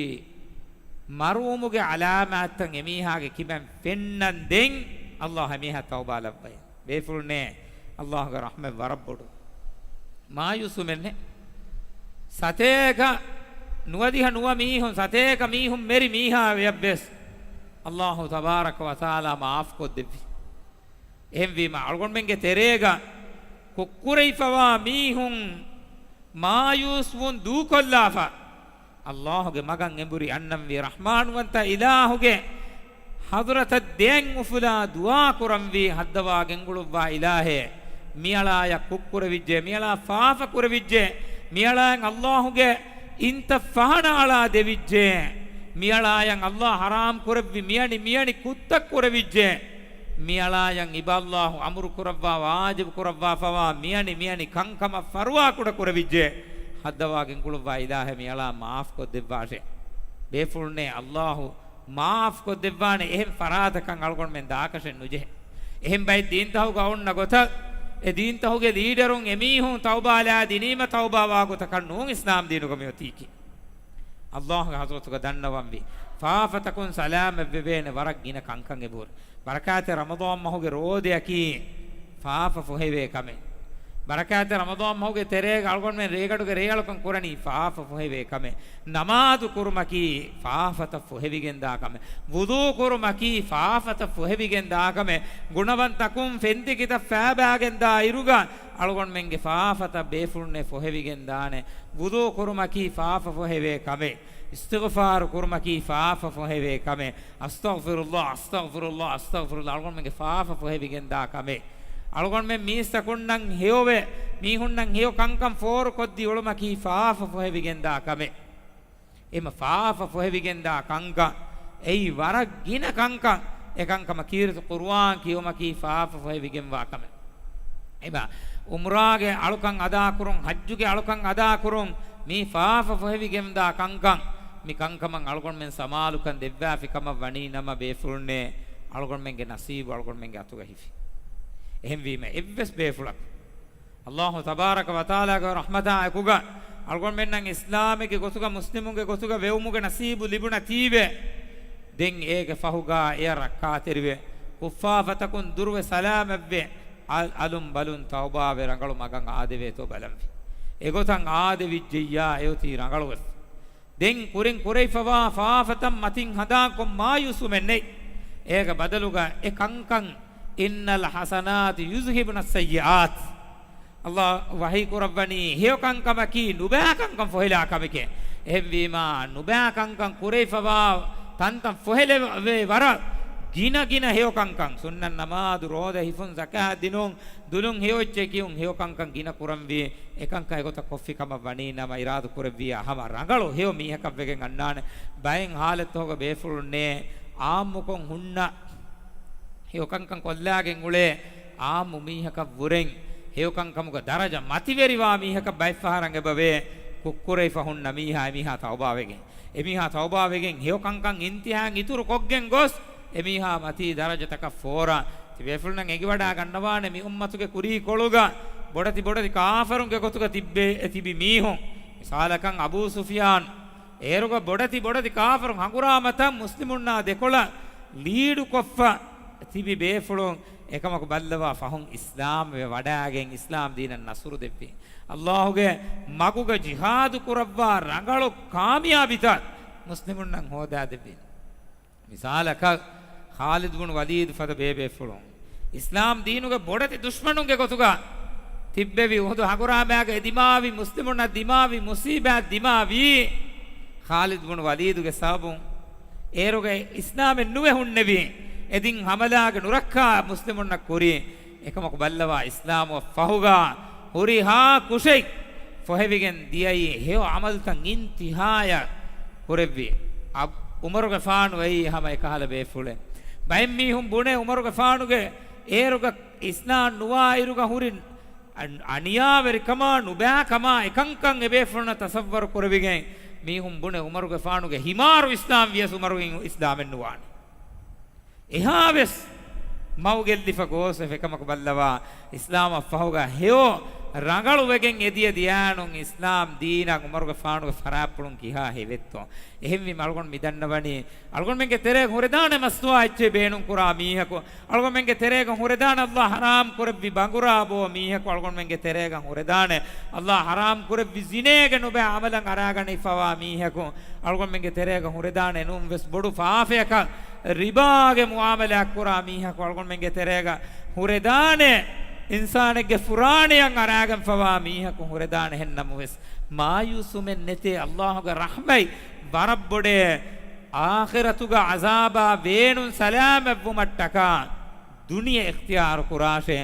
މަރުވުމުގެ ޢަލާމާތްތައް އެމީހާގެ ކިބައިން ފެންނަން ދެން، އަﷲ އެމީހާ ތައުބާ ލައްވައޭ. ބޭފުޅުންނޭ، އަﷲގެ ރަޙްމަތް ވަރަށް ބޮޑު. މާޔޫސްވުމެއް ނެތް. ސަތޭކަ ނުވަދިހަ ނުވަ މީހުން، ސަތޭކަ މީހުން މެރި މީހާ ވެޔަށްވެސް އަﷲ ތަބާރަކަ ވަތަޢާލާ މާފްކޮށްދެއްވި. އެހެންވީމަ، އަޅުގަނޑުމެންގެ ތެރޭގަ ކުށްކުރެވިފަވާ މީހުން މާޔޫސްވުން ދޫކޮށްލާފަ، އަﷲގެ މަގަށް އެނބުރި އަންނަންވީ. ރަޙްމާންވަންތަ އިލާހުގެ ޙަޟްރަތަށް ދެއަތް އުފުލާ ދުޢާ ކުރަންވީ، ހައްދަވާ ގެންގުޅުއްވާ އިލާހޭ، މިއަޅާޔަށް ކުށްކުރެވިއްޖެ، މިއަޅާ ފާފަ ކުރެވިއްޖެ، މިއަޅާއަށް އަﷲގެ އިންތައް ފަހަނައަޅާ ދެވިއްޖެ، މިއަޅާޔަށް އަﷲ ޙަރާމް ކުރެއްވި މިއަނި މިއަނި ކުށްތައް ކުރެވިއްޖެ، މިއަޅާޔަށް އިބަ އަﷲ އަމުރު ކުރައްވާ، ވާޖިބު ކުރައްވާފަވާ މިއަނި މިއަނި ކަންކަމަށް ފަރުވާ ކުޑަ ކުރެވިއްޖެ، ހައްދަވާ ގެންގުޅުއްވާ އިލާހޭ، މިއަޅާ މާފް ކޮށްދެއްވާށޭ. ބޭފުޅުންނޭ، އަﷲ މާފް ކޮށްދެއްވާނެ އެހެން ފަރާތަކަށް އަޅުގަނޑުމެން ދާކަށެއް ނުޖެހޭ. އެހެން ބައެއް ދީންތަކުގަ އޮންނަ ގޮތަށް، އެ ދީންތަކުގެ ލީޑަރުން އެމީހުން ތައުބާ ލާދިނީމަ ތައުބާވާ ގޮތަކަށް ނޫން އިސްލާމް ދީނުގަ މިއޮތީކީ. އަﷲގެ ޙަޟްރަތުގަ ދަންނަވަންވީ، ފާފަތަކުން ސަލާމަތްވެވޭނެ ވަރަށް ގިނަ ކަންކަން އެބަހުރި. ބަރަކާތެއް ރަމަޟާން މަހުގެ ރޯދަޔަކީ ފާފަ ފޮހެވޭ ކަމެއް. ބަރަކާތެއް ރަމަޟާން މަހުގެ ތެރޭގަ އަޅުގަނޑުމެން ރޭގަނޑުގެ ރޭއަޅުކަން ކުރަނީ ފާފަ ފޮހެވޭ ކަމެއް. ނަމާދު ކުރުމަކީ ފާފަތައް ފޮހެވިގެންދާ ކަމެއް. ވުޟޫ ކުރުމަކީ ފާފަތައް ފޮހެވިގެންދާ ކަމެއް. ގުނަވަންތަކުން ފެންތިކިތައް ފައިބާގެންދާ އިރުގަ އަޅުގަނޑުމެންގެ ފާފަތައް ބޭފުޅުންނޭ ފޮހެވިގެންދާނެ. ވުޟޫ ކުރުމަކީ ފާފަ ފޮހެވޭ ކަމެއް. އިސްތިޣްފާރު ކުރުމަކީ ފާފަ ފޮހެވޭ ކަމެއް. އަސްތަޣްފިރުﷲ، އަސްތަޣްފިރުﷲ، އަސްތަޣްފިރުﷲ، އަޅުގަނޑުމެންގެ ފާފަ ފޮހެވިގެންދާ ކަމެއް. އަޅުގަނޑުމެން މީސްތަކުންނަށް ހެޔޮވެ، މީހުންނަށް ހެޔޮ ކަންކަން ފޯރުކޮށްދީ އުޅުމަކީ ފާފަ ފޮހެވިގެންދާ ކަމެއް. އެމަ ފާފަ ފޮހެވިގެންދާ ކަންކަން، އެއީ ވަރަށް ގިނަ ކަންކަން. އެކަންކަމަށް ކީރިތި ޤުރުއާން ކިޔުމަކީ ފާފަ ފޮހެވިގެންވާ ކަމެއް. އެމަ އުމްރާގެ އަޅުކަން އަދާކުރުން، ޙައްޖުގެ އަޅުކަން އަދާކުރުން، މީ ފާފަ ފޮހެވިގެންދާ ކަންކަން. މި ކަންކަމަށް އަޅުގަނޑުމެން ސަމާލުކަން ދެއްވާފި ކަމަށް ވަނީ ނަމަ ބޭފުޅުންނޭ، އަޅުގަނޑުމެންގެ ނަސީބު އަޅުގަނޑުމެންގެ އަތުގަ ހިފި. އެހެންވީމަ އެއްވެސް ބޭފުޅަކު އަﷲ ތަބާރަކަ ވަތަޢާލާގެ ރަޙްމަތާ އެކުގަ އަޅުގަނޑުމެންނަށް އިސްލާމެއްގެ ގޮތުގަ މުސްލިމުންގެ ގޮތުގަ ވެވުމުގެ ނަސީބު ލިބުނަތީވެ، ދެން އޭގެ ފަހުގަ އެއަށް ރައްކާތެރިވެ، ކުށްފާފަތަކުން ދުރުވެ ސަލާމަތްވެ، އަ-، އަލުން ބަލުން ތައުބާވެ ރަނގަޅު މަގަށް އާދެވޭތޯ ބަލަންވީ. އެގޮތަށް އާދެވިއްޖެއްޔާ އެއޮތީ ރަނގަޅުވެފަ. ދެން ކުރިން ކުރެވިފަވާ ފާފަތައް މަތިން ހަނދާންކޮށް މާޔޫސްވުމެއް ނެތް. އޭގެ ބަދަލުގަ އެ ކަންކަން، إن الحسنات يذهبن السيئات. އަﷲ ވަޙީ ކުރައްވަނީ ހެޔޮ ކަންކަމަކީ ނުބައި ކަންކަން ފޮހެލާ ކަމެކޭ. އެހެންވީމާ، ނުބައި ކަންކަން ކުރެވިފަވާ ތަންތަން ފޮހެލެވޭ ވަރަށް ގިނަ ގިނަ ހެޔޮ ކަންކަން، ސުންނަތް ނަމާދު، ރޯދަ ހިފުން، ޒަކާތް ދިނުން، ދުލުން ހެޔޮ އެއްޗެއް ކިޔުން، ހެޔޮ ކަންކަން ގިނަ ކުރަންވީ، އެކަންކަން އެގޮތަށް ކޮށްފި ކަމަށް ވަނީ ނަމަ، އިރާދަ ކުރެއްވިއްޔާ ހަމަ ރަނގަޅު ހެޔޮ މީހަކަށް ވެގެން އަންނާނެ. ބައެއް ހާލަތްތަކުގަ ބޭފުޅުންނޭ އާއްމުކޮށް ހުންނަ ހެޔޮ ކަންކަން ކޮށްލާގެން އުޅޭ އާއްމު މީހަކަށް ވުރެން ހެޔޮކަންކަމުގަ ދަރަޖަ މަތިވެރިވާ މީހަކަށް ބައެއްފަހަރަށް އެބަވޭ، ކުށްކުރެވިފަ ހުންނަ މީހާ އެމީހާ ތައުބާވެގެން، އެމީހާ ތައުބާވެގެން ހެޔޮކަންކަން އިންތިހާއަށް އިތުރު ކޮށްގެން ގޮސް، އެމީހާ މަތީ ދަރަޖަތަކަށް ފޯރާ. ތިބޭފުޅުންނަށް އެނގިވަޑާ ގަންނަވާނެ މި އުއްމަތުގެ ކުރީކޮޅުގަ ބޮޑެތި ބޮޑެތި ކާފަރުންގެ ގޮތުގަ ތިއްބެ، އެ ތިބި މީހުން. މިސާލަކަށް އަބޫ ސުފިޔާން، އޭރުގަ ބޮޑެތި ބޮޑެތި ކާފަރުން ހަނގުރާމަތައް މުސްލިމުންނާ ދެކޮޅަށް ލީޑުކޮށްފަ ތިބި ބޭފުޅުން. އެކަމަކު ބައްލަވާ ފަހުން އިސްލާމްވެ ވަޑައިގެން އިސްލާމް ދީނަށް ނަސުރު ދެއްވި. އައްލާހުގެ މަގުގަ ޖިހާދު ކުރައްވާ ރަނގަޅު ކާމިޔާބިތައް މުސްލިމުންނަށް ހޯދާ ދެއްވި. މިސާލަކަށް، ޚާލިދު ބުނު ވަލީދު ފަދަ ބޭބޭފުޅުން އިސްލާމް ދީނުގެ ބޮޑެތި ދުޝްމަނުންގެ ގޮތުގަ ތިއްބެވި. އުހުދު ހަނގުރާމައިގަ އެ ދިމާވި މުސްލިމުންނަށް ދިމާވި މުސީބާތް ދިމާވީ ޚާލިދު ބުނު ވަލީދުގެ ސަބަބުން. އޭރުގަ އިސްލާމެއް ނުވެ ހުންނެވި. އެދިން ހަމަލާގެ ނުރައްކާ މުސްލިމުންނަށް ކުރި. އެކަމަކު ބައްލަވާ އިސްލާމުއަށް ފަހުގަ ހުރިހާ ކުށެއް ފޮހެވިގެން ދިޔައީ ހެޔޮ ޢަމަލުތައް އިންތިހާޔަށް ކުރެއްވި. އަބް-، ޢުމަރުގެފާނު އެއީ ހަމަ އެކަހަލަ ބޭފުޅެއް. ބައެއް މީހުން ބުނޭ ޢުމަރުގެފާނުގެ އޭރުގަ އިސްލާމް ނުވާ އިރުގަ ހުރި އަން-، އަނިޔާވެރިކަމާ ނުބައިކަމާ އެކަންކަން އެބޭފުޅުންނަށް ތަޞައްވަރު ކުރެވިގެން މީހުން ބުނޭ ޢުމަރުގެފާނުގެ ހިމާރު އިސްލާމް ވިޔަސް ޢުމަރު އިސްލާމެއް ނުވާނެ. އެހާވެސް މަގު ގެއްލިފަ ގޯސް އެކަމަކު ބައްލަވާ އިސްލާމަށް ފަހުގަ ހެޔޮ ރަނގަޅުވެގެން އެދިޔަ ދިޔާނުން އިސްލާމް ދީނަށް ޢުމަރުގެފާނުގެ ފަރާތްޕުޅުން ކިހާ ހެވެއްތޯ. އެހެންވީމަ އަޅުގަނޑު މި ދަންނަވަނީ، އަޅުގަނޑުމެންގެ ތެރޭގަ ހުރެދާނެ މަސްތުވާ އެއްޗެއް ބޭނުންކުރާ މީހަކު، އަޅުގަނޑުމެންގެ ތެރޭގަ ހުރެދާނެ އައްލާ ޙަރާމް ކުރެއްވި ބަނގުރާ ބޯ މީހަކު، އަޅުގަނޑުމެންގެ ތެރޭގަ ހުރެދާނެ އައްލާ ޙަރާމް ކުރެއްވި ޒިނޭގެ ނުބައި ޢަމަލަށް އަރާގަނެފަވާ މީހަކު، އަޅުގަނޑުމެންގެ ތެރޭގަ ހުރެދާނެ އެނޫން ވެސް ބޮޑު ފާފަޔަކަށް ރިބާގެ މުޢާމަލާތް ކުރާ މީހަކު، އަޅުގަނޑުމެންގެ ތެރޭގަ ހުރެދާނެ އިންސާނެއްގެ ފުރާނަޔަށް އަރާގެންފަވާ މީހަކު ހުރެދާނެ. އެހެންނަމަވެސް މާޔޫސުވުމެއް ނެތޭ، އައްލާހުގެ ރަޙްމަތް ވަރަށް ބޮޑޭ. އާޚިރަތުގަ ޢަޒާބާ ބޭނުން ސަލާމަތްވުމަށްޓަކާ ދުނިޔެ އިޚްތިޔާރު ކުރާށޭ،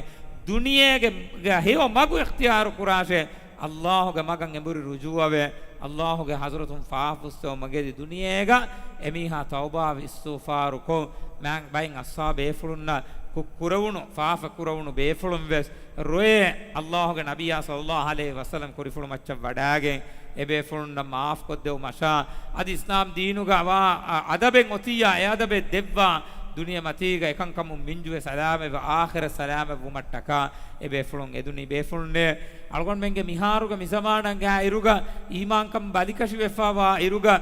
ދުނިޔޭގެ ހެޔޮ މަގު އިޚްތިޔާރު ކުރާށޭ، އައްލާހުގެ މަގަށް އެނބުރި ރުޖޫޢަވެ، އައްލާހުގެ ޙަޟްރަތުން ފާފަ ފުއްސެވުމަށް އެދި ދުނިޔޭގަ އެމީހާ ތައުބާވެ އިސްތިޣްފާރު ކޮށް، މާ-، ބައެއް އައްޞާބު ބޭފުޅުންނަށް ކުށް ކުރެވުނު، ފާފަ ކުރެވުނު ބޭފުޅުން ވެސް ރޮއެ، އައްލާހުގެ ނަބިއްޔާ ޞައްލައްލާހު ޢަލައިހި ވަސައްލަމް ކުރިފުޅު މައްޗަށް ވަޑާގެން، އެބޭފުޅުންނަށް މާފް ކޮށްދެވުމަށާ، އަދި އިސްލާމް ދީނުގަ ވާ އަ-، އަދަބެއް އޮތިއްޔާ، އެ އަދަބެއް ދެއްވާ، ދުނިޔެ މަތީގަ އެކަންކަމުން މިންޖުވެ ސަލާމަތްވެ، އާޚިރަތް ސަލާމަތްވުމަށްޓަކާ އެބޭފުޅުން އެދުނީ. ބޭފުޅުންނޭ، އަޅުގަނޑުމެންގެ މިހާރުގަ މިޒަމާނަށް އިރުގަ އީމާންކަން ބަލިކަށިވެފަވާ އިރުގަ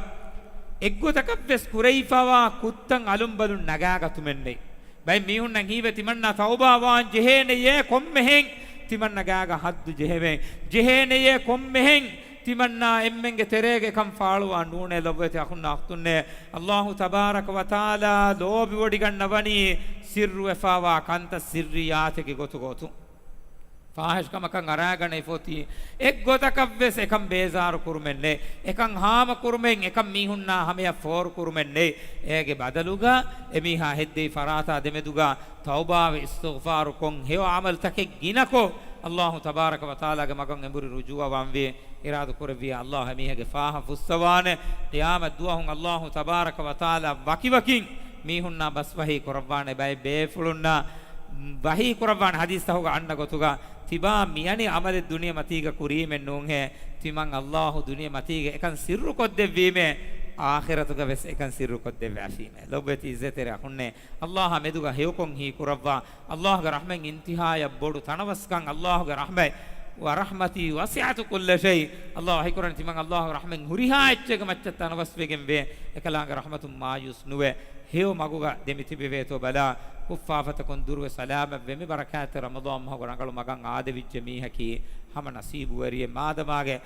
އެއްގޮތަކަށްވެސް ކުރެވިފަވާ ކުށްތައް އަލުންބަލުން ނަގާގަތުމެއްނެތް. ބައެއް މީހުންނަށް ހީވޭ ތިމަންނާ ތައުބާވާން ޖެހޭނެޔޭ ކޮންމެހެން ތިމަންނަ ގާގަ ހައްދު ޖެހެވެން. ޖެހޭނެޔޭ ކޮންމެހެން ތިމަންނާ އެންމެންގެ ތެރޭގަ އެކަން ފާޅުވާން ނޫނޭ. ލޮބުވެތި އަޚުންނާ އުޚްތުންނޭ، އައްލާހު ތަބާރަކަ ވަތަޢާލާ ލޯބިވޮޑިގަންނަވަނީ ސިއްރުވެފާވާ ކަންތައް ސިއްރިއްޔާތެއްގެ ގޮތުގަ އޮތުން. ފާޙިޝްކަމަކަށް އަރާގަނެފަ އޮތީ އެއްގޮތަކަށްވެސް އެކަން ބޭޒާރު ކުރުމެއްނެތް، އެކަން ހާމަ ކުރުމެއް، އެކަން މީހުންނާ ހަމަޔަށް ފޯރު ކުރުމެއްނެތް. އޭގެ ބަދަލުގަ އެމީހާ ހެއްދެވި ފަރާތާ ދެމެދުގަ ތައުބާވެ އިސްތިޣްފާރުކޮށް، ހެޔޮ ޢަމަލުތަކެއް ގިނަކޮށް، އައްލާހު ތަބާރަކަ ވަތަޢާލާގެ މަގަށް އެނބުރި ރުޖޫޢަވާންވީ. އިރާދަ ކުރެއްވިޔާ އައްލާހު އެމީހެއްގެ ފާހަ ފުއްސަވާނެ. ޤިޔާމަތް ދުވަހުން އައްލާހު ތަބާރަކަ ވަތަޢާލާ ވަކިވަކިން މީހުންނާ ބަސް ވަޙީ ކުރައްވާނެ. ބައެއް ބޭފުޅުންނާ ވަޙީ ކުރައްވާނެ ޙަދީޘްތަކުގަ އަންނަ ގޮތުގަ، ތިބާ މިއަނި ޢަމަލެއް ދުނިޔެ މަތީގަ ކުރީމެއް ނޫންހޭ. ތިމަން އައްލާހު ދުނިޔެ މަތީގަ އެކަން ސިއްރު ކޮށްދެއްވީމޭ، އާޚިރަތުގަ ވެސް އެކަން ސިއްރު ކޮށްދެއްވާފީމޭ. ލޮބުވެތި ޢިއްޒަތްތެރި އަޚުންނޭ، އައްލާހާ މެދުގަ ހެޔޮކޮށް ހީކުރައްވާ، އައްލާހުގެ ރަޙްމަތް އިންތިހާޔަށް ބޮޑު ތަނަވަސްކަން، އައްލާހުގެ ރަޙްމަތް، ވަރަޙްމަތީ ވަސިޢަތު ކުއްލަ ޝައި. އައްލާހު ވަޙީކުރަނީ ތިމަން އައްލާހުގެ ރަޙްމަތް ހުރިހާ އެއްޗެއްގެ މައްޗަށް ތަނަވަސްވެގެންވޭ. އެކަލާނގެ ރަޙްމަތުން މާޔޫސް ނުވެ، ހެޔޮ މަގުގަ ދެމިތިބެވޭތޯ ބަލާ، ކުށްފާފަތަކުން ދުރުވެ ސަލާމަތްވެ، މި ބަރަކާތްތެރި ރަމަޟާން މަހުގަ ރަނގަޅު މަގަށް އާދެވިއްޖެ މީހަކީ ހަމަ ނަސީބުވެރިއެއް. މާދަމާގެ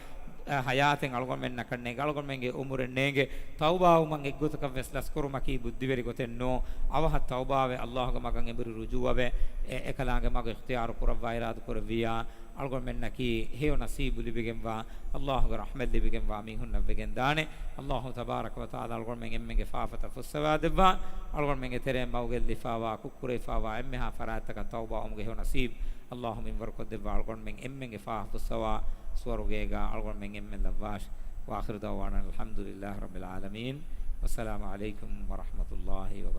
އަ، ޙަޔާތެއް އަޅުގަނޑުމެންނަކަށް ނޭނގެ، އަޅުގަނޑުމެންގެ އުމުރެއް ނޭނގެ، ތައުބާވުމަށް އެއްގޮތަކަށް ވެސް ލަސްކުރުމަކީ ބުއްދިވެރި ގޮތެއް ނޫން. އަވަހަށް ތައުބާވެ، އައްލާހުގެ މަގަށް އެނބުރި ރުޖޫޢަވެ، އެ، އެކަލާނގެ މަގު އިޚްތިޔާރު ކުރައްވާ އިރާދަ ކުރެއްވިޔާ، އަޅުގަނޑުމެންނަކީ ހެޔޮ ނަސީބު ލިބިގެންވާ، އައްލާހުގެ ރަޙްމަތް ލިބިގެންވާ މީހުންނަށް ވެގެންދާނެ. އައްލާހު ތަބާރަކަ ވަތަޢާލާ އަޅުގަނޑުމެން އެންމެންގެ ފާފަތައް ފުއްސަވާދެއްވާ، އަޅުގަނޑުމެންގެ ތެރެއިން މަގު ގެއްލިފާވާ، ކުށްކުރެވިފާވާ އެންމެހާ ފަރާތްތަކަށް ތައުބާވުމުގެ ހެޔޮ ނަސީބު އައްލާހު މިންވަރުކޮށްދެއްވާ. އަޅުގަނޑުމެން އެންމެންގެ ފާހަ ފުއްސަވާ، ސުވަރުގޭގަ އަޅުގަނޑުމެން އެންމެން ލައްވާށި. وآخر دعوانا أن الحمد لله رب العالمين. والسلام عليكم ورحمة الله وبركاته.